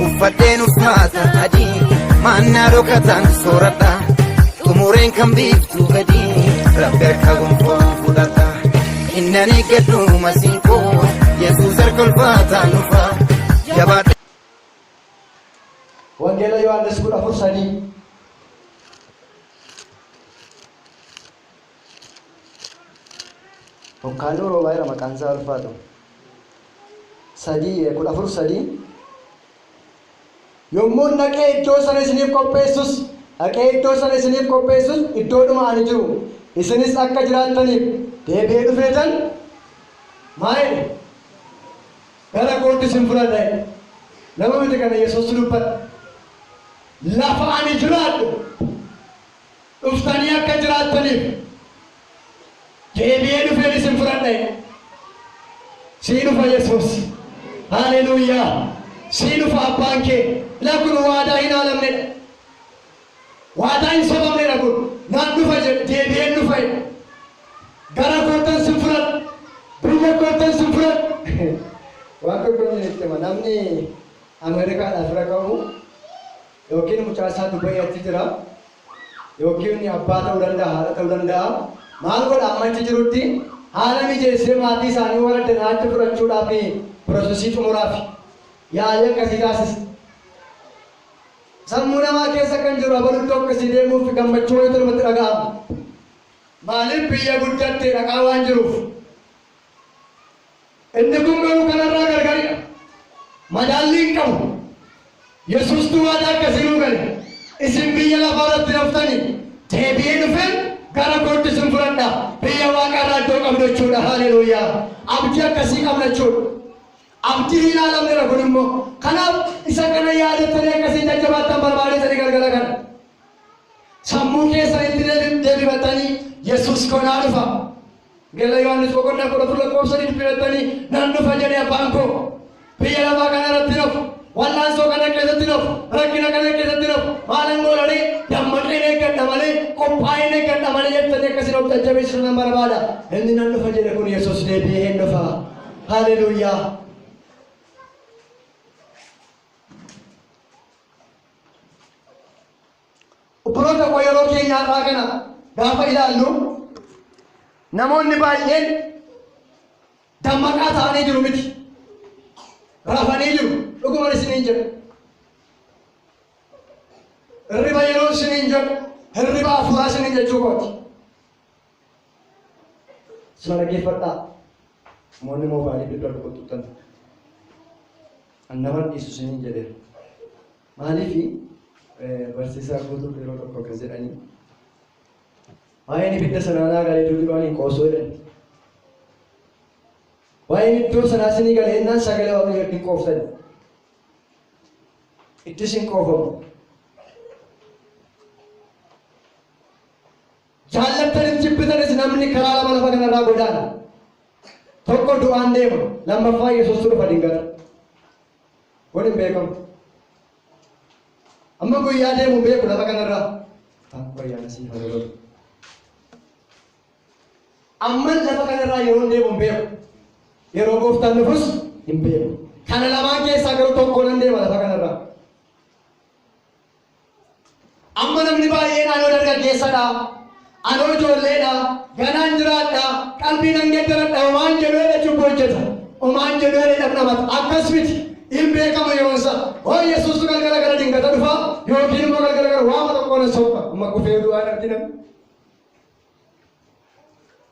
Uffadheen uffata adii maannaa dhokataan sooradha. Xumureen kan biiftuu gadi rabbi harka gonfoo fudhadha. Innan eeggadhu masiinkoo Yesuus harka ulfaataan dhufa. Jabaadha. Wangeela Yohaannis 14:3. Bokkaan roobaa jira, maqaan isaa ulfaatu. 3, 14:3. Yommuu dhaqee iddoo sana isiniif qopheessus, dhaqee iddoo sana isiniif qopheessus, iddoodhuma ani jiru isinis akka jiraattaniif deebi'ee dhufeetan maal jedhe? Gara kootti isin fudhadha jedhe. Nama miti kana, Yesuustu dubbata. Lafa ani jiraadhu dhuftanii akka jiraattaniif deebi'ee dhufeen isin fudhadha jedhe. Sii dhufa Yesuus. Haleluuyaa. Sii dhufa abbaan kee. Ilaa, kun waadaa hin haalamnedha. Waadaa hin sobamnedha kun. Nan dhufa jedhe, deebi'een dhufa jedhe. Gara koottan sin fudhadha. Biyya koottan sin fudhadha. Waan tokko inni itti hima. Namni Ameerikaadhaa fira qabu yookiin mucaa isaa Dubai achi jira yookiin abbaa ta'uu danda'a, haadha ta'uu danda'a. Maal godha? Amma achi jirutti haala mijeessee maatii isaanii warra danaa achi fudhachuudhaaf process xumuraaf yaalii akkasii taasisa. Sammuu namaa keessa kan jiru abalu iddoo akkasii deemuuf gammachuu wayiitu namatti dhaga'ama. Maaliif? Biyya guddatte dhaqaa waan jiruuf. Inni kun garuu kanarraa gargaridha. Madaallii hin qabu. Yesuustu waadaa akkasii nuu gale. Isin biyya lafaa irratti haftanii deebi'ee dhufeen gara kootti isin fudhadha. Biyya waaqa irraa iddoo qabdu jechuudha. Haleluuyaa. Abdii akkasii qabna jechuudha. Abdii hin haalamnedha kun immoo. Kanaaf isa kana yaadattanii akkasii jajjabaattan barbaadeetanii galgala kana. Sammuu keessanitti deebifattanii, Yesuus koo naa dhufa. Gala Yohaannis boqonnaa 14 lakkoofsa dubbifattanii, nan dhufa jedhe abbaan koo. Biyya lafaa kana irratti nafu. Wallaansoo kana keessatti nafu. Rakkina kana keessatti nafu. Maalan godhanii dammaqeen eeggadha malee, qophaa'een eeggadha malee jettanii akkasiin of jajjabeessuu nan barbaada. Inni nan dhufa jedhe kun Yesuus deebi'ee hin dhufa. Haleluuyaa. Obboloota koo, yeroo keenya har'aa kana gaafa ilaallu namoonni baay'een dammaqaa ta'anii jiru miti. Rafanii jiru. Dhuguman isiniin jedhu. Hirriba yeroo isiniin jedhu hirriba hafuuraa isiniin jechuu kooti. Sima dhaggeeffadhaa. Namoonni moobaayilii bilbila tuttuqxan. An naman dhiisu isiniin jedheera. Maaliifi? Barsiisaa guutuu yeroo tokko akkas jedhanii, waa'een ibidda sanaa naa galee duudhuudhaan hin qoosuu jedhan. Waa'een iddoo sanaa isinii galee jennaan sagalee Waaqayyootti hin qooftan. Ittis hin qoofamu. Jaallattanis jibbitanis namni karaa lama lafa kanarraa godaana. Tokko du'aan deema, lammaffaa Yesuustu dhufa dingata. Kun hin beekamu. Amma guyyaa deemu hin beeku lafa kanarraa. Akka ayyaana siif haa dabalu. Amma lafa kanarraa yeroo deemu hin beeku. Yeroo gooftaan dhufus hin beeku. Kana lamaan keessaa garuu tokko nan deema lafa kanarraa. Amma namni baay'een anoo dargaggeessadha, anoo ijoolleedha, ganaan jiraadha, qalbii nan geddaradha, homaan jedhu jedhe cubbuu hojjeta. Homaan jedhu jedhe dhamdhamata. Akkas miti. Hin beekamu yeroon isaa. Hoo Yesuustu galgala gara dingata dhufa yookiin immoo galgala gara waama tokkoon hin sokka. Amma kufee du'aa hin argina.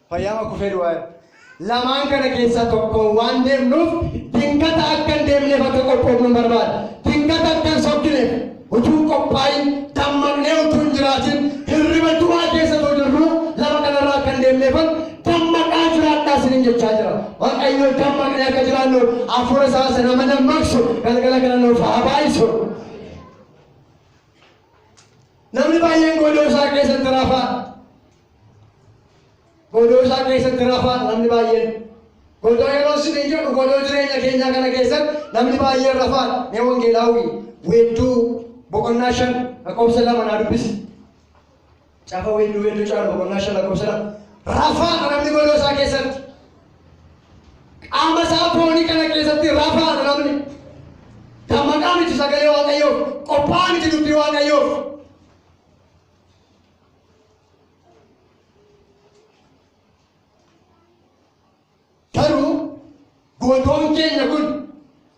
Fayyaama kufee du'aa. Lamaan kana keessaa tokko waan deemnuuf dingata akka hin deemneef akka qophoofnu barbaada. Dingata akka hin sokkineef utuu qophaa'in, dammaqnee utuu hin jiraatin, hirriba du'aa keessa utuu jirru lafa kanarraa akka hin deemneefan dammaqaa jiraadhaa isiniin jechaa jira. Waaqayyo dammaqnee akka jiraannu hafuura isaa isa nama dammaqsu galgala kana nuuf haa baay'isu. Namni baay'een godoo isaa keessatti rafaa. Godoo isaa keessatti rafaa namni baay'een. Godoo yeroo isiniin jedhu godoo jireenya keenyaa kana keessatti namni baay'een rafaa. Mee Wangeelaawwi weedduu boqonnaa 5 lakkoofsa 2 naa dubbisi. Caafa weedduu weedduu caalu boqonnaa 5 lakkoofsa 2. Rafaadha namni godoo isaa keessatti. Qaama isaa foonii kana keessatti rafaadha namni. Dammaqaa miti. miti sagalee Waaqayyoof, qophaa'aa miti dubbii Waaqayyoof. Garuu godoon keenya kun,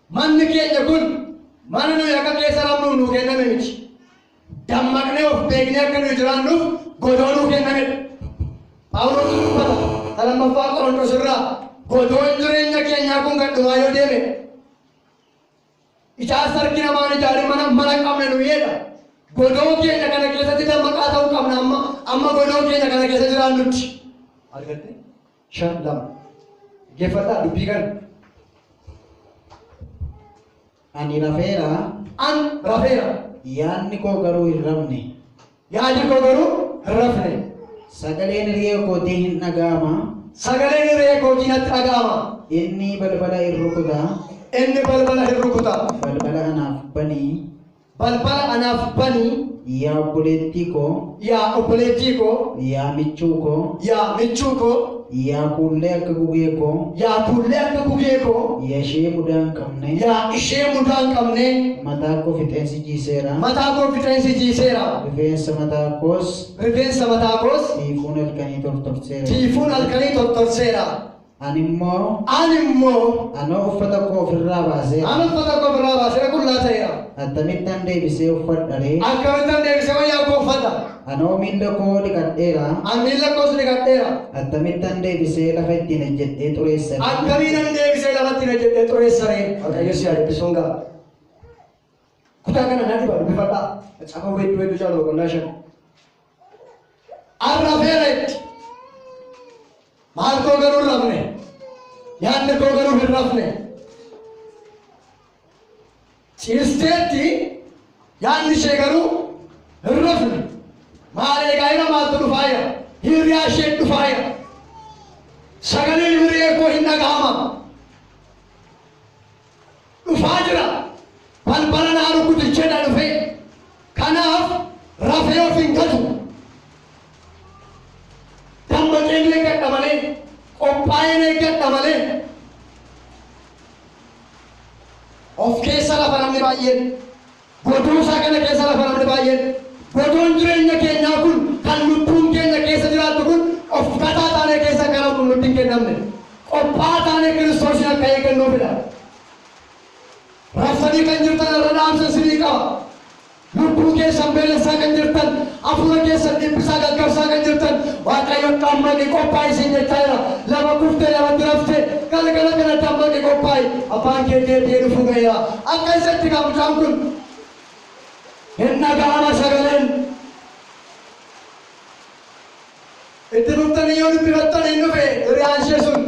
manni keenya kun mana nuyi akka keessa rafnuuf nuu kenname miti. Dammaqnee of beeknee akka nuyi jiraannuuf godoo nuu kennamedha. Phaawulos dubbata ta lammaffaa Qorontos irraa godoon jireenya keenyaa kun kan dhumaa yoo deeme ijaarsa harki namaan ijaare mana mana qabna nu jedha. Godoo keenya kana keessatti dammaqaa ta'uu qabna amma amma godoo keenya kana keessa jiraannutti. Argatte? 5 2. Dhaggeeffadhaa dubbii kana. Ani rafeera, An rafeera. Yaadni koo garuu hin rafne. Yaadi koo garuu hin rafne. Sagaleen hiriyee kootii hin dhaga'ama. Sagaleen hiriyee kootii natti dhaga'ama. Inni balbala hin rukuta. Inni balbala hin rukuta. Balbala anaaf banii. Balbala anaaf banii. Yaa obboleettii koo, Yaa obboleettii koo, yaa michuu koo, yaa michuu koo, yaa kuullee akka gugee koo, yaa kuullee akka gugee koo, yaa ishee mudaa hin qabne, yaa ishee mudaa hin qabne, mataa koo fixeensi jiiseera, mataa koo fixeensi jiiseera, rifeensa mataa koos rifeensa mataa koos tiifuun halkanii tortorseera. Tiifuun halkanii tortorseera. Ani immoo, Ani immoo, anoo uffata koo ofirraa baaseera. Ani uffata koo ofirraa baaseera, qullaa ta'eera. Akkamittan deebisee uffadha ree? Akkamittan deebisee wayyaa koo uffadha? Anoo miilla koo dhiqadheera. Ani miilla koos dhiqadheera. Akkamittan deebisee lafa ittiin ejjedhee xureessa ree? Akkamiinan deebisee lafa ittiin ejjedhee xureessa ree? Waaqayyo si haa eebbisuun ga'a. Kutaa kana na dhiba dubbifadhaa. Macaafa Weedduu Weedduu Jaalala boqonnaa 5. Arrafeera itti. Maal koo garuu hin rafne. Yaadni koo garuu hin rafne. Ciisteetti, yaadni ishee garuu hin rafne. Maal eegaa jira? Maaltu dhufaa jira? Hiriyaa ishee dhufaa jira. Sagaleen hiriyee koo hin dhaga'ama. Dhufaa jira. Balbala naa rukuti jedha dhufee. Kanaaf rafee of hin gatu. Dammaqeen eeggadha malee, qophaa'een eeggadha malee. Of keessa lafa namni baay'een. Godoo isaa kana keessa lafa namni baay'een. Godoon jireenya keenyaa kun kan lubbuun keenya keessa jiraattu kun of gataa taanee keessa akka rafnu nutti hin kennamne. Qophaa'aa taanee Kiristoosiin akka eeggannuufidha. Raftanii kan jirtan irra dhaamsa isinii qaba. Lubbuu keessan beelessaa kan jirtan, hafuura keessan dhiphisaa gaggabsaa kan jirtan, Waaqayyo dammaqi, qophaa'i isin jechaa jira. Lafa kuftee lafatti raftee galgala kana dammaqi, qophaa'i. Abbaan kee deebi'ee dhufuu ga'eera. Akka isatti kaa mucaan kun hin dhaga'ama sagaleen. Itti dhuftanii yoo dubbifattan hin dhufe hiriyaan ishee sun.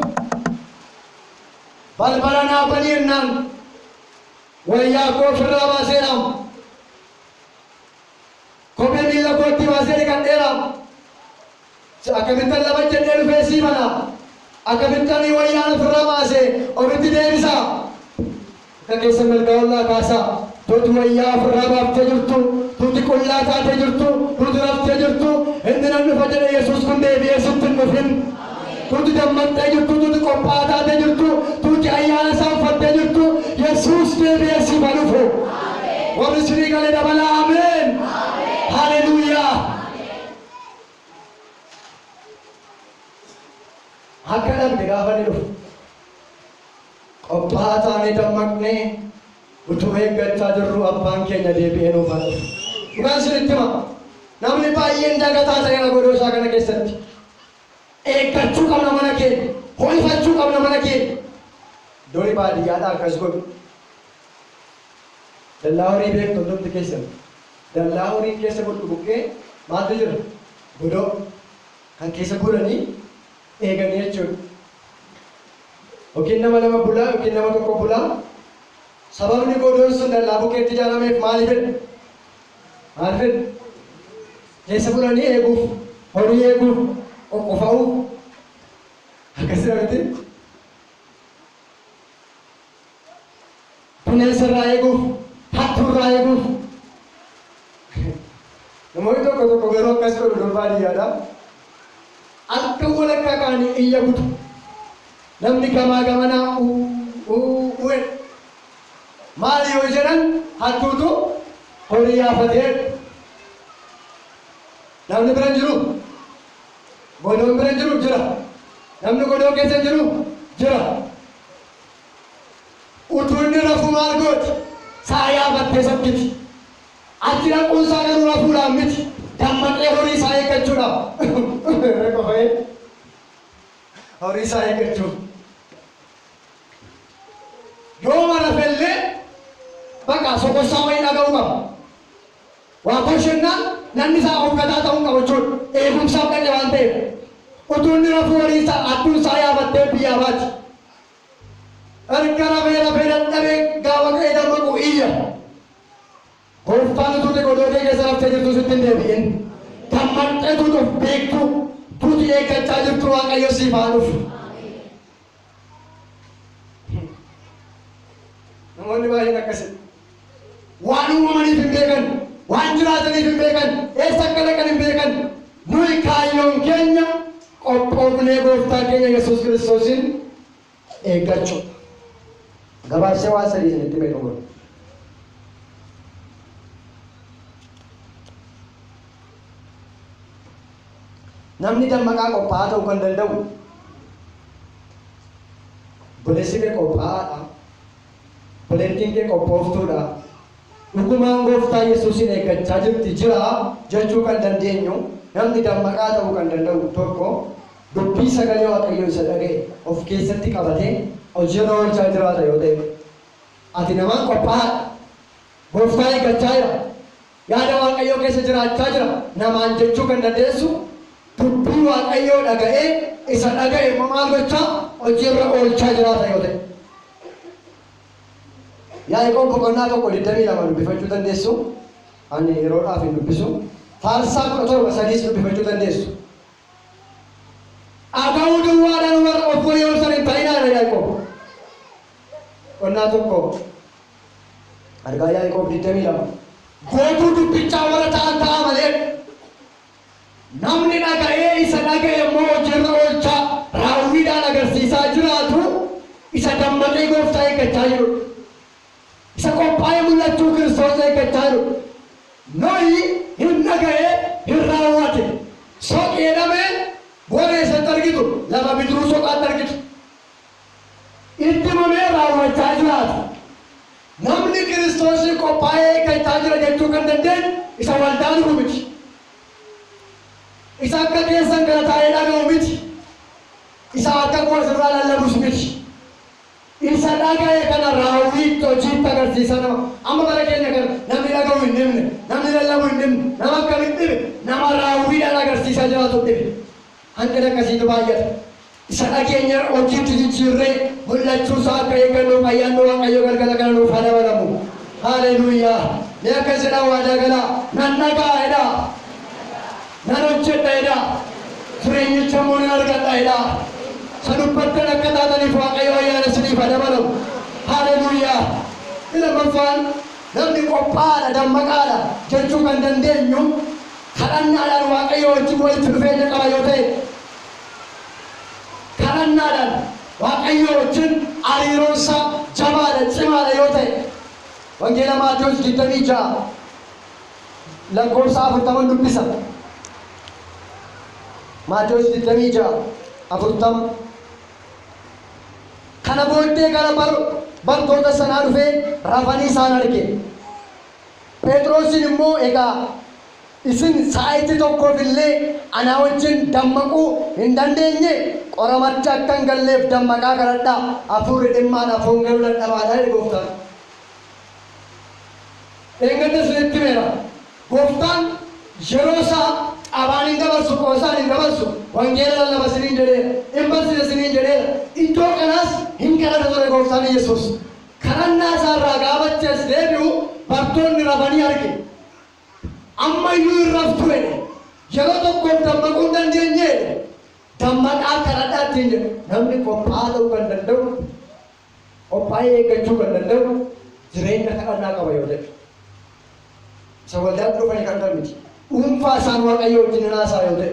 Balbala naa banii jennaan wayyaa koo ofirraa baaseera. Kophee miilla kootti baasee dhiqadheera. Akkamittan lafa jedhee dhufee sii bana? Akkamittan wayyaan ofirraa baasee ofitti deebisa? Akka keessa mirga ollaa kaasaa. Tuuti wayyaa ofirraa baaftee jirtu, tuuti qullaa taatee jirtu, tuuti raftee jirtu, inni nan dhufa jedhe Yesuus kun deebi'ee sitti hin dhufin. Tuuti dammaqxee jirtu, tuuti qophaa'aa taatee jirtu, tuuti ayyaana isaa uffattee jirtu, Yesuus deebi'ee siif haa dhufu. Warri isinii gale dabalaa ameen. Haleluuyaa. Akka dhabne gaafa inni dhufu. Qophaa'aa taanee dammaqnee utuu eeggachaa jirruu abbaan keenya deebi'ee nuuf haa dhufu. Dhugaan isinitti hima. Namni baay'een dagataa ta'eera godoo isaa kana keessatti. Eeggachuu qabna mana keenya. Ho'ifachuu qabna mana keenya. Duri baadiyyaadhaa akkas godhu. Dallaa horii beektu hundumti keessan. Dallaa horiin keessa bultu bukkee maaltu jira? Godoo. Kan keessa bulanii eeganii jechuudha. Yookiin nama lama bulaa yookiin nama tokko bulaa. Sababni godoon sun dallaa bukkeetti ijaarameef maaliifidha? Maaliifidha? Keessa bulanii eeguuf, horii eeguuf, qoqqofa'uuf. Akkasii miti? Bineensa irraa eeguuf, hattuu irraa eeguuf. Namoonni tokko tokko garuu akkas godhu dur baadiyyaadha. Halkan walakkaa ka'anii iyya kutu. Namni gamaa gamanaa uu uu uu jedha. Maal yoo jedhan hattuutu horii yaafatee. Namni bira hin jiru? Godoon bira hin jiru? Jira. Namni godoo keessa hin jiru? Jira. Utuu inni rafu maal gooti? Sa'a yaafattee sokkiti. Achi dhaquun isaa garuu rafuudhaan miti. Dammaqee horii isaa eeggachuudhaaf. Qofee horii isaa eeggachuuf. Yooma rafellee bakka sokossaa wayii dhaga'uu qaba. Waa koshennaan namni isaa of gataa ta'uu qaba jechuudha. Eegumsaaf dhaqe waan ta'eef. Utuu inni rafuu horii isaa hattuun isaa yaafattee biyyaa baati. Erga rafee rafee dadhabee gaafa ka'ee dammaqu iyya. Gooftaan utuu godoo kee keessa raftee jirtu sitti hin deebi'in. Dammaqxee tuutu of beektu tuuti eeggachaa jirtu Waaqayyo siif haa dhufu. Namoonni baay'een akkasi. Waan uumamaniif hin beekan, waan jiraataniif hin beekan, eessa akka dhaqan hin beekan. Nuyi kaayyoon keenya qophoofnee gooftaa keenya Yesuus Kiristoosiin eeggachuu. Gabaabsee waan sadii isinitti himee xumura. Namni dammaqaa qophaa'aa ta'uu kan danda'u obboleessi kee qophaa'aadha. Obboleettiin kee qophooftuudha. Dhugumaan gooftaa Yesuusin eeggachaa jirti jira jechuu kan dandeenyu namni dammaqaa ta'uu kan danda'u tokko dubbii sagalee Waaqayyoo isa dhaga'e of keessatti qabatee hojiirra oolchaa jiraata yoo ta'e. Ati namaan qophaa'aadha. Gooftaa eeggachaa jira. Yaada Waaqayyoo keessa jiraachaa jira. Namaan jechuu kan dandeessu dubbii Waaqayyoo dhaga'ee isa dhaga'e immoo maal gochaa hojiirra oolchaa jiraata yoo ta'e. Yaaqoob boqonnaa 1:22 dubbifachuu dandeessu. Ani yeroodhaaf hin dubbisu. Faarsaa 17:3 dubbifachuu dandeessu. Dhaga'uu duwwaadhaan warra of gowwoomsan hin ta'inaa jedha Yaaqoob. Boqonnaa 1 argaa Yaaqoob 22. Gootuu dubbichaa warra ta'an ta'a malee namni dhaga'ee isa dhaga'e immoo hojiirra oolchaa raawwiidhaan agarsiisaa jiraatu isa dammaqee gooftaa eeggachaa jiru. Isa qophaa'ee mul'achuu Kiristoos eeggachaa jiru. Nohi hin dhaga'ee hin raawwate. Soqi jedhamee booda eessatti argitu? Lafa bidiruu soqaatti argitu. Itti himamee raawwachaa jiraata. Namni Kiristoosiin qophaa'ee eeggachaa jira jechuu kan dandeenyu isa waldaa dhufu miti. Isa akka keessan kana taa'ee dhaga'u miti. Isa akka koo asirraa lallabus miti. Isa dhaga'e kana raawwiitti hojiitti agarsiisaa nama. Amma bara keenya kana namni dhaga'u hin dhibne, namni lallabu hin dhibne, nama akkamitti dhibe, nama raawwiidhaan agarsiisaa jiraatu dhibe. Hanqina akkasiitu baay'ata. Isa dhageenya hojiitti jijjiirree mul'achuu isaa akka eeggannuuf ayyaanni Waaqayyoo galgala kana nuuf haa dabalamu. Haleluuyaa. Mee akkas jedhaa waadaa galaa. Nan dhaga'a jedhaa. Nan hojjedha jedhaa. Jireenyicha immoo nan argadha jedhaa. Isa dubbattan akka taataniif Waaqayyo ayyaana isiniif haa dabalamu. Haleluuyaa. Inni lammaffaan namni qophaa'aadha, dammaqaadha jechuu kan dandeenyu kadhannaadhaan Waaqayyo wajjin walitti dhufeenya qaba yoo ta'e. Kadhannaadhaan Waaqayyo wajjin hariiroon isaa jabaadha, cimaadha yoo ta'e. Wangeela Maatewos 26 lakkoofsa 40 dubbisa. Maatewos 26 40. Kana booddee gara bartoota sanaa dhufee rafanii isaan arge. Phexrosin immoo, Egaa isin sa'aatii tokkoof illee anaa wajjin dammaquu hin dandeenyee? Qoramatti akka hin galleef dammaqaa kadhadhaa. Hafuurri dhimmaadha, foon garuu dadhabaadha jedhe gooftaan. Dheengadda isinitti himeera. Gooftaan yeroo isaa qabaan hin dabarsu, qoosaan hin dabarsu, wangeela lallaba isiniin jedheera, hin barsiisa isiniin jedheera. Iddoo kanaas hin kadhata ture gooftaan Yesuus. Kadhannaa isaa irraa gaafa achi as deebi'u bartoonni rafanii arge. Amma iyyuu hin raftu jedhe. Yeroo tokkoof dammaquu hin dandeenye jedhe. Dammaqaa kadhadhaa ittiin jedhe. Namni qophaa'aa ta'uu kan danda'u, qophaa'ee eeggachuu kan danda'u jireenya kadhannaa qaba yoo ta'e. Isa waldaatti dhufanii kadhatan miti. Dhuunfaa isaan Waaqayyo wajjin hin haasa'a yoo ta'e.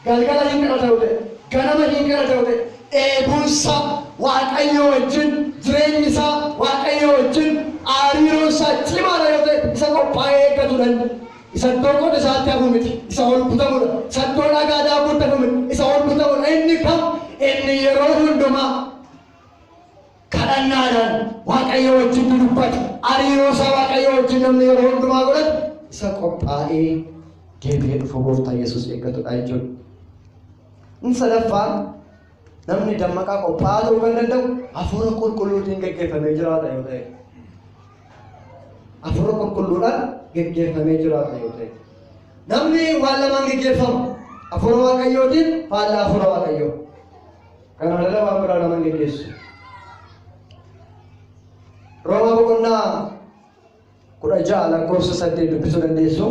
Galgala hin kadhata yoo ta'e, ganama hin kadhata yoo ta'e, dheebuunsa Waaqayyo wajjin, jireenyi isaa Waaqayyo wajjin hariiroon isaa cimaadha yoo ta'e isa qophaa'ee eeggatudha. Isa iddoo qota isaatti hafu miti, isa ol butamudha. Isa iddoo dhagaa daakuutti hafu miti, isa ol butamudha. Inni kam? Inni yeroo hundumaa kadhannaadhaan Waaqayyo wajjin dudubbatu, hariiroo isaa Waaqayyo wajjin namni yeroo hundumaa godhatu isa qophaa'ee deebi'ee dhufu Gooftaa Yesuus eeggatudha jechuudha. Inni sadaffaan, namni dammaqaa qophaa'aa ta'uu kan danda'u hafuura qulqulluutiin geggeeffamee jiraata yoo ta'e. Hafuura qulqulluudhaan geggeeffamee jiraata yoo ta'e. Namni waan lamaan geggeeffama. Hafuura Waaqayyootiin, faallaa hafuura Waaqayyoo. Kanaan ala waan biraa nama hin geggeessu. Roomaa boqonnaa 16 lakkoofsa 8 dubbisuu dandeessu.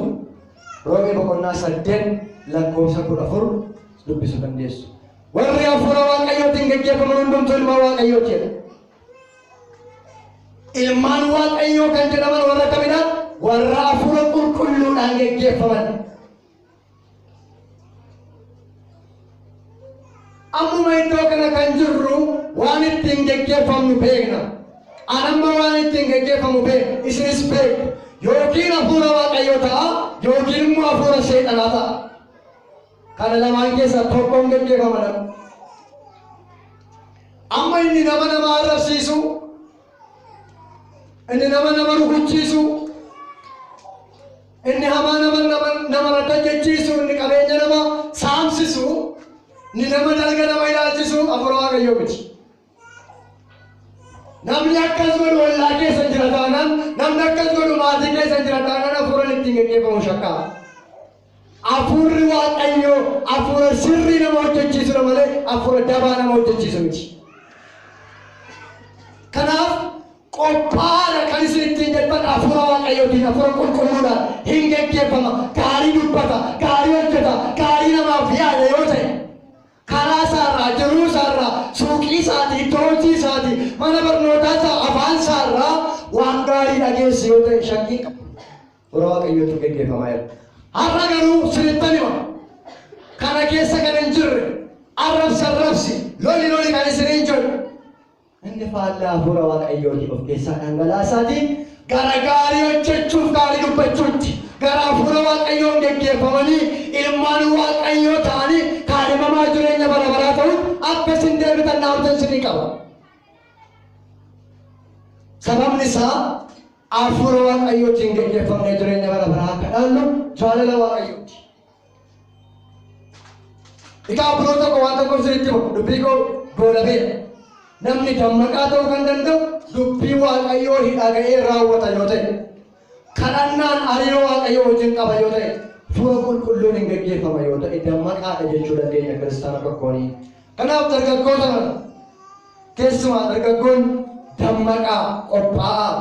Roomee boqonnaa 8 lakkoofsa 14 dubbisuu dandeessu. Warri hafuura Waaqayyootiin geggeeffaman hundumtuu ilmaan Waaqayyooti jedha. Ilmaan Waaqayyoo kan jedhaman warra kamidha? Warra hafuura qulqulluudhaan geggeeffaman. Ammuma iddoo kana kan jirru waan ittiin geggeeffamnu beekna. An amma waan ittiin geggeeffamu beeka, isinis beektu. Yookiin hafuura Waaqayyoo ta'a, yookiin immoo hafuura seexanaa ta'a. Kana lamaan keessaa tokkoon geggeeffama namni. Amma inni nama nama arrabsiisu, inni nama nama rukuchiisu, inni hamaa nama nama namarratti hojjechiisu, inni qabeenya nama saamsisu, inni nama dalga nama ilaalchisu hafuura Waaqayyoo miti. Namni akkas godhu ollaa keessa jira taanaan, namni akkas godhu maatii keessa jira taanaan hafuuraan ittiin geggeeffamu shakkaa. Hafuurri Waaqayyoo hafuura sirrii nama hojjechiisudha malee hafuura dabaa nama hojjechiisu miti. Kanaaf qophaa'aadha kan isin ittiin jettan hafuura Waaqayyootiin, hafuura qulqulluudhaan hin geggeeffama. Gaarii dubbata, gaarii hojjeta, gaarii namaaf yaada yoo ta'e, karaa isaarraa, jiruu isaarraa, suuqii isaatii, iddoo hojii isaatii, mana barnootaa isaa, afaan isaarraa waan gaarii dhageessu yoo ta'e shakkii qabu. Hafuura Waaqayyootiin geggeeffamaa jira. Har'a garuu sinittan hima. Kana keessa kan hin jirre arrabsi arrabsi, loli loli kan isiniin jedhu. Inni faallaa hafuura Waaqayyooti of keessaa dhangalaasaatii gara gaarii hojjechuuf gaarii dubbachuutti gara hafuura Waaqayyoon geggeeffamanii ilmaan Waaqayyoo ta'anii kaadhimamaa jireenya bara baraa ta'uun akka isin deebitan dhaamsa isinii qaba. Sababni isaa hafuura Waaqayyootiin geggeeffamnee jireenya bara baraa akka dhaallu jaalala Waaqayyooti. Egaa obboloota tokko waan tokko isinitti himu, dubbii koo goolabeera. Namni dammaqaa ta'uu kan danda'u dubbii Waaqayyoo hin dhaga'ee raawwata yoo ta'e, kadhannaan hariiroo Waaqayyoo wajjin qaba yoo ta'e, hafuura qulqulluun hin geggeeffama yoo ta'e dammaqaadha jechuu dandeenya kiristaana tokkoonii. Kanaaf dargaggoota kana, keessumaa dargaggoonni, dammaqaa, qophaa'aa,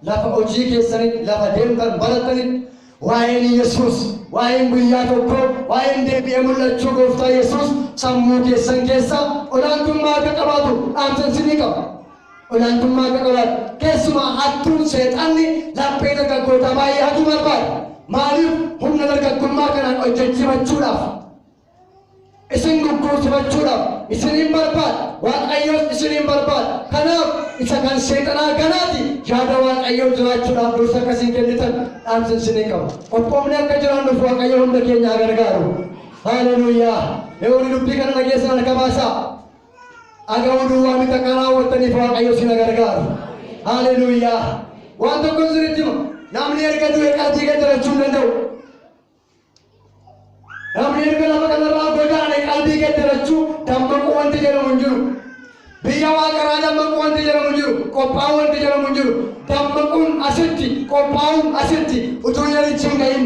lafa hojii keessanitti, lafa deemtan barattanitti waa'een Yesuus, waa'een guyyaa tokkoo, waa'een deebi'ee mul'achuu Gooftaa Yesuus sammuu keessan keessa olaantummaa akka qabaatu dhaamsan isinii qaba. Olaantummaa akka qabaatu. Keessumaa hattuun seexanni laphee dargaggootaa baay'ee hatuu barbaada. Maaliif? Humna dargaggummaa kanaan hojjechiifachuudhaaf. Isin gugguusifachuudhaaf isiniin barbaada. Waaqayyoos isiniin barbaada. Kanaaf isa kan seexanaa ganaati yaada Waaqayyoo jiraachuudhaaf dursa akka isin kennitan dhaamsa isinii qaba. Qophoofnee akka jiraannuuf Waaqayyo hunda keenya haa gargaaru. Haleluuyaa. Mee warri dubbii kana dhageessan harka baasaa. Dhaga'uu duwwaa miti akka raawwattaniif Waaqayyo isin haa gargaaru. Haleluuyaa. Waan tokko isinitti hima. Namni erga du'e qalbii gaddarachuu hin danda'u. Namni erga lafa kanarraa godaane qalbii geddarachuu, dammaquu wanti jedhamu hin jiru. Biyya waaqarraa dammaquu wanti jedhamu hin jiru. Qophaa'uu wanti jedhamu hin jiru. Dammaquun asitti, qophaa'uun asitti utuu yerichi hin ga'in.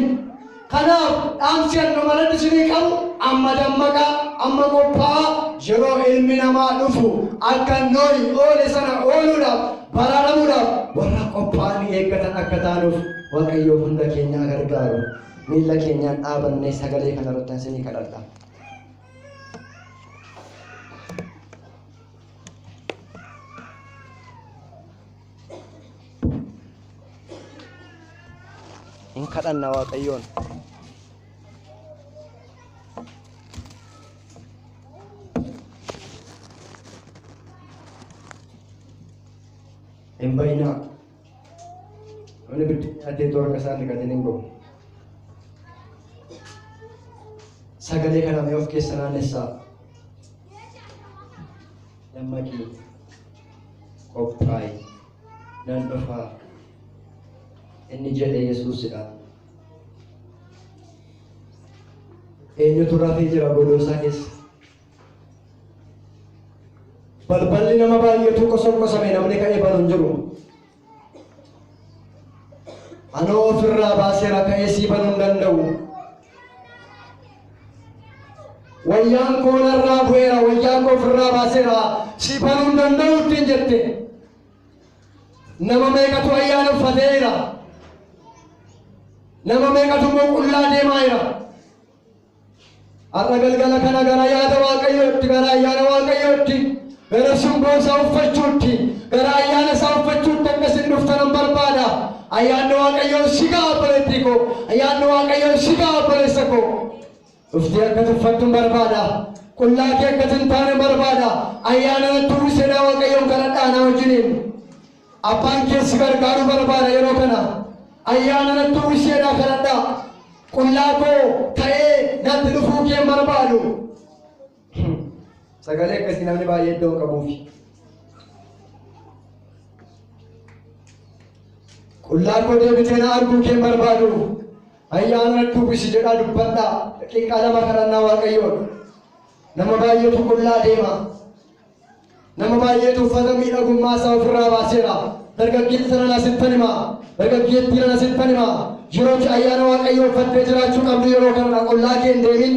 Kanaaf dhaamsi an dhumarratti isinii qabu amma dammaqaa, amma qophaa'aa, yeroo ilmi namaa dhufu akka Nohi oole sana ooluudhaaf, baraaramuudhaaf warra qophaa'anii eeggatan akka taanuuf Waaqayyo hunda keenya haa gargaaru. Miilla keenyaan dhaabannee sagalee kana irratti isinii kadhadha. Hin kadhanna Waaqayyoon. Hin bayinaa. Nyaatee harka isaa hin dhiqatin hin ba'u. Sagalee kana mee of keessa naannessaa. Dammaqii, qophaa'i, nan dhufaa. Inni jedhe Yesuusidha. Eenyutu rafee jira godoo isaa keessa? Balballi nama baay'eetu qosoqqosame, namni ka'ee banu hin jiru. Anoo ofirraa baaseera, ka'ee sii banuu hin danda'u. Wayyaan koo narraa bu'eera, wayyaan koo ofirraa baaseera, sii banuu hin danda'u ittiin jette. Nama meeqatu ayyaana uffateera? Nama meeqatu immoo qullaa deemaa jira? Har'a galgala kana gara yaada Waaqayyootti, gara ayyaana Waaqayyootti, gara simboo isaa uffachuutti, gara ayyaana isaa uffachuutti akka isin dhuftanan barbaada. Ayyaanni Waaqayyoo si ga'a, obboleettii koo. Ayyaanni Waaqayyoo si ga'a, obboleessa koo. Dhuftee akka tuffattu hin barbaada. Qullaa kee akka hin taane barbaada. Ayyaana natti uwwisedhaa Waaqayyoon kadhadhaa na wajjiniin. Abbaan kee si gargaaruu barbaada yeroo kana. Ayyaana natti uwwisedhaa kadhadhaa. Qullaa koo ta'ee natti dhufuu kee hin barbaadu. Sagalee akkasii namni baay'ee iddoo hin qabuufi. Qullaa koo deebitee na arguu kee hin barbaadu. Ayyaana natti uwwisi jedhaa dubbadhaa. Daqiiqaa 2 kadhannaa Waaqayyoon. Nama baay'eetu qullaa deema. Nama baay'eetu uffata miidhagummaa isaa ofirraa baaseera. Dargaggeessa nana, sittan hima. Dargaggeettii nana, sittan hima. Yeroo ayyaana Waaqayyoo uffattee jiraachuu qabdu yeroo kanadha. Qullaa kee hin deemin.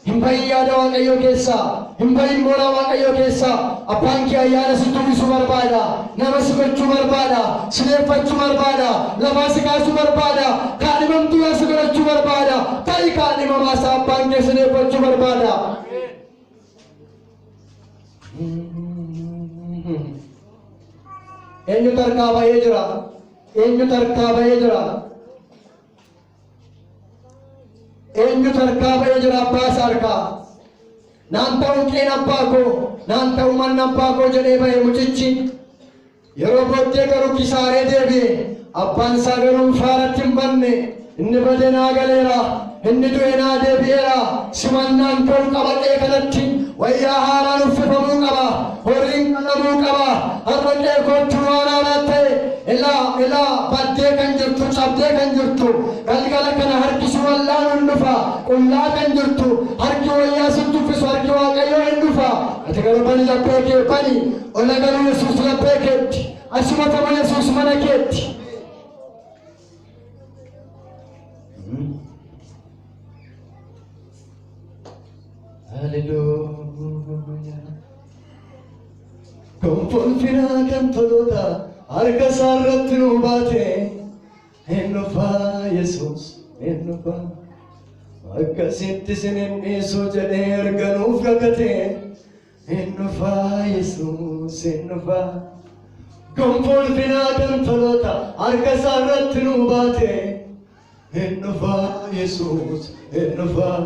Hin bahin yaada Waaqayyoo keessaa. Hin bahin mooraa Waaqayyoo keessaa. Abbaan kee ayyaana sitti uwwisuu barbaada. Nama si gochuu barbaada. Si deeffachuu barbaada. Lafaa si kaasuu barbaada. Kaadhimamtuu yaa si godhachuu barbaada. Ta'i kaadhimamaa isaa, abbaan kee si deeffachuu barbaada. Eenyutu harkaa ba'ee jira? Eenyutu harkaa ba'ee jira? Eenyutu harkaa ba'ee jira abbaa isaa harkaa? Naan ta'u qeen abbaa koo, naan ta'u manni abbaa koo jedhee ba'e mucichi. Yeroo booddee garuu kisaaree deebi'e. Abbaan isaa garuu faaratti hin banne. Inni bade naa galeera. Inni du'e naa deebi'eera. Simannaan ta'uu qaba qe'ee kanatti. Wayyaa haaraan uffifamuu qaba. Horiin qalamuu qaba. Har'a qe'ee kootti waan haaraa ta'e. Ilaa, ilaa, baddee kan jirtu, cabdee kan jirtu. Galgala kana harki si wallaanuun hin dhufa. Qullaa kan jirtu. Harki wayyaa sitti uffisu, harki Waaqayyoo hin dhufa. Ati garuu bani laphee kee, bani. Ola galuu Yesuus laphee keetti. Asimatama Yesuus mana keetti. Haleluuyaa. Gonfoon finaa kan toloota harka isaa irratti nu baate, hin dhufaa Yesuus, hin dhufaa. Akkasitti isin hin dhiisu jedhee erga nuuf kakate, hin dhufaa Yesuus, hin dhufaa. Gonfoon finaa kan toloota harka isaa irratti nu baate, hin dhufaa Yesuus, hin dhufaa.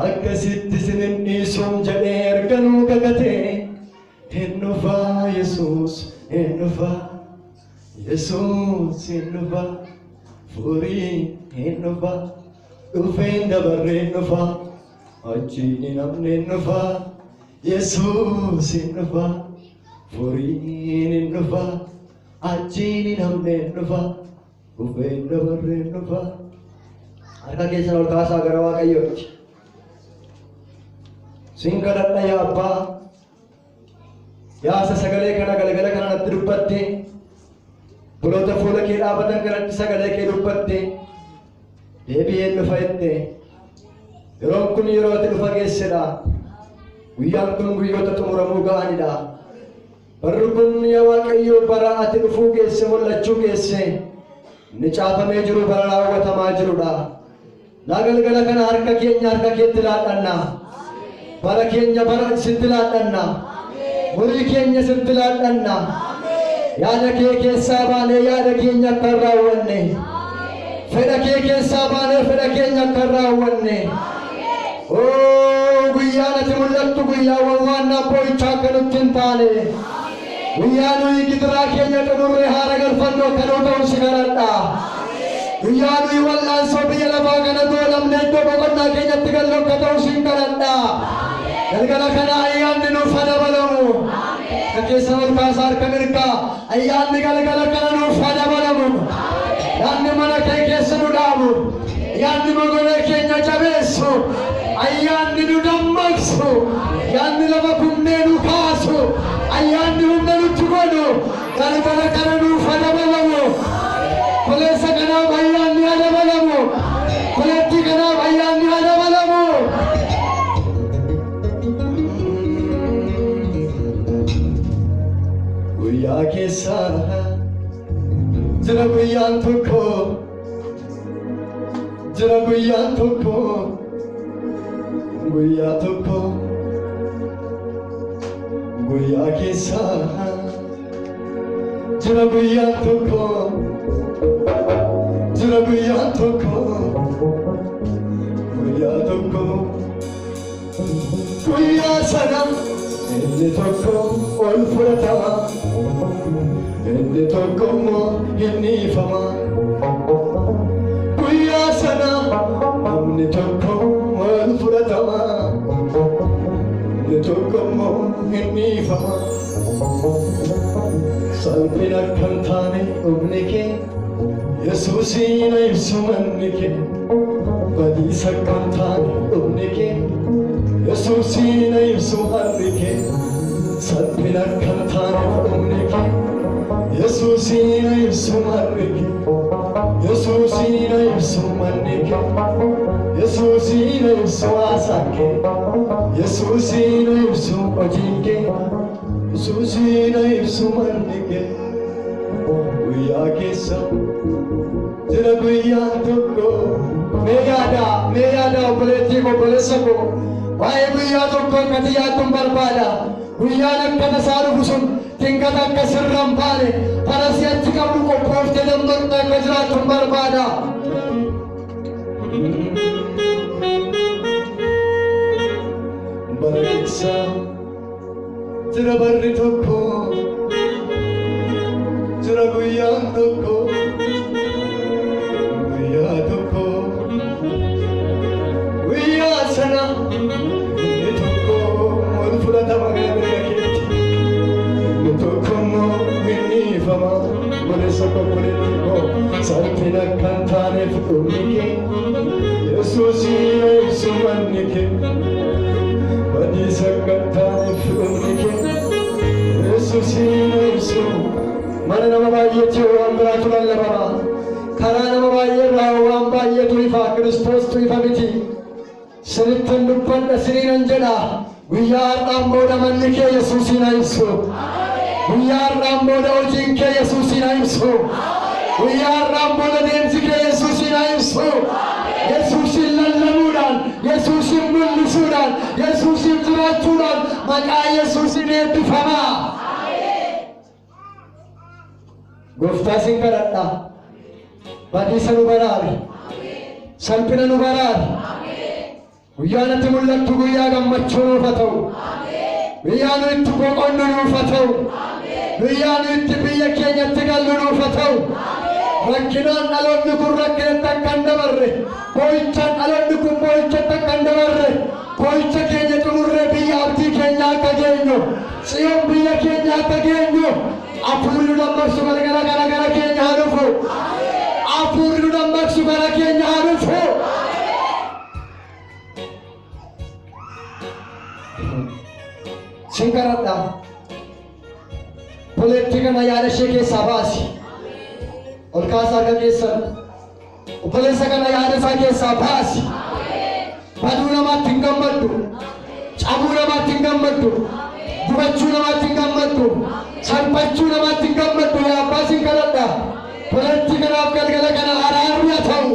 Akkasitti isin hin dhiisuun jedhee erga nuu kakate, hin dhufaa Yesuus, hin dhufaa. Yesuus hin dhufaa. Furii hin dhufaa. Dhufeen dabarree hin dhufaa. Achiin hin hafne hin dhufaa. Yesuus hin dhufaa. Furiin hin dhufaa. Achiin hin hafne hin dhufaa. Dhufeen dabarree hin dhufaa. Harka keessan ol kaasaa gara Waaqayyootti. Sin kadhadha, yaa Abbaa. Yaa isa sagalee kana galgala kana natti dubbatte. Buloota fuula kee dhaabatan kanatti sagalee kee dubbatte. Deebi'een dhufa jette. Yeroon kun yeroo ati dhufa geessedha. Guyyaan kun guyyoota xumuramuu ga'anidha. Barri kun, yaa Waaqayyo, bara ati dhufuu geesse, mul'achuu geesse. Inni caafamee jiru bara raawwatamaa jirudha. Naa galgala kana harka keenya harka keetti laadhanna. Bara keenya bara sitti laadhanna. Murii keenya sitti laadhanna. Yaada kee keessaa baanee yaada keenya akka hin raawwanne. Fedha kee keessaa baanee fedha keenya akka hin raawwanne. Oo, guyyaan ati mul'attu guyyaa wawwaannaa boo'ichaa akka nutti hin taane. Guyyaa nuyi gidiraa keenya xumurree haara galfannu akka nuu ta'u si kadhadha. Guyyaa nuyi wal'aansoo biyya lafaa kana goolamne iddoo boqonnaa keenyatti gallu akka ta'u sin kadhadha. Galgala kana ayyaanni nuuf haa dabalamu. Harka keessan ol kaasaa harka mirgaa ayyaanni galgala kana nuuf haa dabalamu. Yaadni mana kee keessa nu dhaabu. Yaadni mogolee keenya jabeessu. Ayyaanni nu dammaqsu. Yaadni lafa kufnee nu kaasu. Ayyaanni humna nutti godhu. Galgala kana nuuf haa dabalamu. Koleessa kanaaf ayyaanni haa dabalamu. Koleettii kanaaf ayyaanni haa dabalamu. Guyyaa keessa jira guyyaan tokko jira guyyaan tokko guyyaa tokko guyyaa keessa jira guyyaan tokko jira guyyaan tokko guyyaa tokko guyyaa sana inni tokko ol fudhatama inni tokko immoo hin dhiifama guyyaa sana namni tokko ol fudhatama inni tokko immoo hin dhiifama salphina kan taane dhumni kee Yesuusiin ibsu manni kee badiisa kan taane dhumni kee Yesuusiin ibsu harri kee salphina kan taane dhumni kee Yesuusiin ibsu harri kee Yesuusiin ibsu manni kee Yesuusiin ibsu haasaan kee Yesuusiin ibsu hojiin kee Yesuusiin ibsu manni kee guyyaa keessa jira guyyaan tokko mee yaadaa mee yaadaa obboleettii koo obboleessa koo waa'ee guyyaa tokko akkati yaadduun barbaada guyyaan akka tasaa dhufu sun tingata akka sirra hin baane bara si'achi qabdu qophooftee dammaqxee akka jiraattuun barbaada. Bara keessa jira barri tokko jira guyyaan tokko guyyaa tokko guyyaa sana inni tokko ol fudhatama gara mirga keetti inni tokko immoo hin dhiifama obboleessa koo obboleettii koo salphina kan taaneef dhumni kee Yesuusiin ibsu manni kee badiisa kan taaneef dhumni kee Yesuusiin ibsu mana nama baay'eetti waan biraatu lallabama karaa nama baay'ee irraa waan baay'eetu ifa Kiristoostu ifa miti sinittan dubbadha siniinan jedha guyyaa har'aan booda manni kee Yesuusiin haa ibsu guyyaa har'aan booda hojiin kee Yesuusiin haa ibsu guyyaa har'aan booda deemsi kee Yesuusiin haa ibsu Yesuusiin lallabuudhaan Yesuusiin mul'isuudhaan Yesuusiin jiraachuudhaan maqaa Yesuusiin eebbifamaa. Gooftaa sin kadhadha. Badiisa nu baraari. Salphina nu baraari. Guyyaa natti mul'attu guyyaa gammachuu nuuf haa ta'u. Guyyaa nu itti boqonnu nuuf haa ta'u. Guyyaa nu itti biyya keenyatti gallu nuuf haa ta'u. Rakkinaan dhaloonni kun rakkinatti akka hin dabarre, boo'ichaan dhaloonni kun boo'ichatti akka hin dabarre, boo'icha keenya xumurree biyya abdii keenya akka geenyu, Tsiyoon biyya keenya akka geenyu, hafuurri nu dammaqsu galgala kana gara keenya haa dhufu. Hafuurri nu dammaqsu gara keenya haa dhufu. Sin kadhadha. Obboleettii kana yaada ishee keessaa baasi. Ol kaasaa harka keessan. Obboleessa kana yaada isaa keessaa baasi. Baduu namaatti hin gammaddu. Cabuu namaatti hin gammaddu. Gubachuu namaatti hin gammaddu. Salphachuu namaatti hin gammaddu. Yaa abbaa sin kadhadha. Obboleettii kanaaf galgala kana araarri haa ta'u.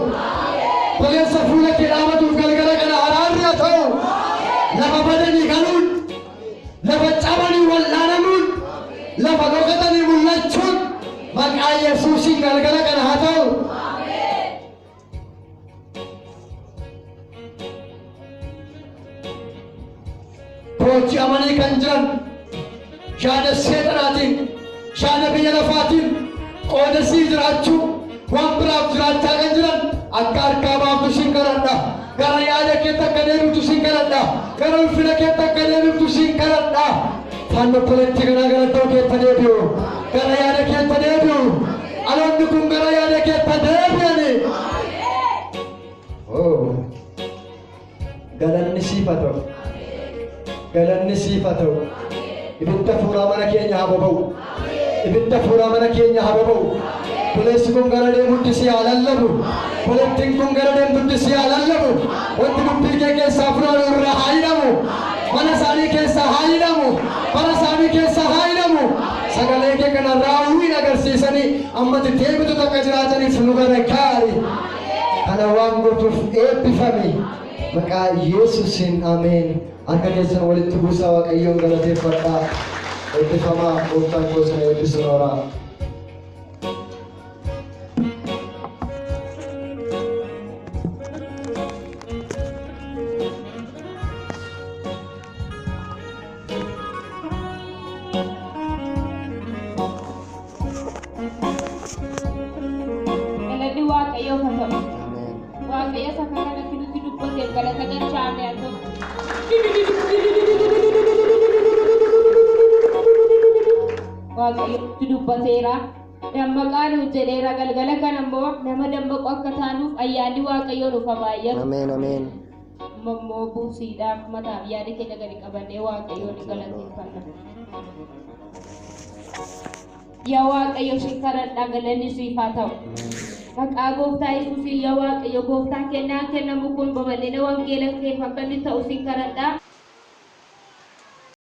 Obboleessa fuula kee dhaabatuuf galgala kana araarri haa ta'u. Lafa badanii galuun, lafa cabanii wal'aanamuun, lafa dhokatanii mul'achuun maqaa Yesuusiin galgala kana haa ta'u. Booji'amanii kan jiran yaada seexanaatiin, yaada biyya lafaatiin qooda sii jiraachuu waan biraaf jiraachaa kan jiran Akka harkaa baaftu sin kadhadha. Gara yaada keetti akka deebiftu sin kadhadha. Gara ulfina keetti akka deebiftu sin kadhadha. Fannoo koleetti kanaa gara iddoo keetti deebi'u. Gara yaada keetti deebi'u. Dhaloonni kun gara yaada keetti deebi'ani. Oh. Galanni siif haa ta'u. Galanni siif haa ta'u. Ibidda fuuraa mana keenya haa boba'u. Ibidda fuuraa mana keenya haa boba'u. Buleessi kun gara deemutti si haa lallabu. Bulettiin kun gara deemtutti si haa lallabu. Wanti dubbii kee keessaa funaanu irraa haa hidhamu. Mana isaanii keessaa haa hidhamu. Mana isaanii keessaa haa hidhamu. Sagalee kee kana raawwiin agarsiisanii ammatti deebitu takka jiraataniif nu gargaari. Kana waan gootuuf eebbifami. Maqaa Yesuusiin ameen. Harka keessan walitti buusaa Waaqayyoon galateeffadhaa. Eebbifamaa gooftaan koo isin eebbisu nooraa. Galanni Waaqayyoof haa ta'u. Waaqayyo isa kanatti nutti dubbateef galata galchaame haa ta'u. Waaqayyo nutti dubbateera. Dammaqaa nuuf jedheera. Galgala kana immoo nama dammaqu akka taanuuf ayyaanni Waaqayyoo nuuf haa baay'atu. Ameen ameen. Amma immoo buusiidhaaf mataaf yaada keenya gadi qabannee Waaqayyoon ni galateeffanna. Yaa Waaqayyo si kadhadha galanni siif haa ta'u. Maqaa gooftaa Yesuusiin yaa Waaqayyo gooftaa kennaan kennamu kun babal'ina wangeela keef akka inni ta'u si kadhadha.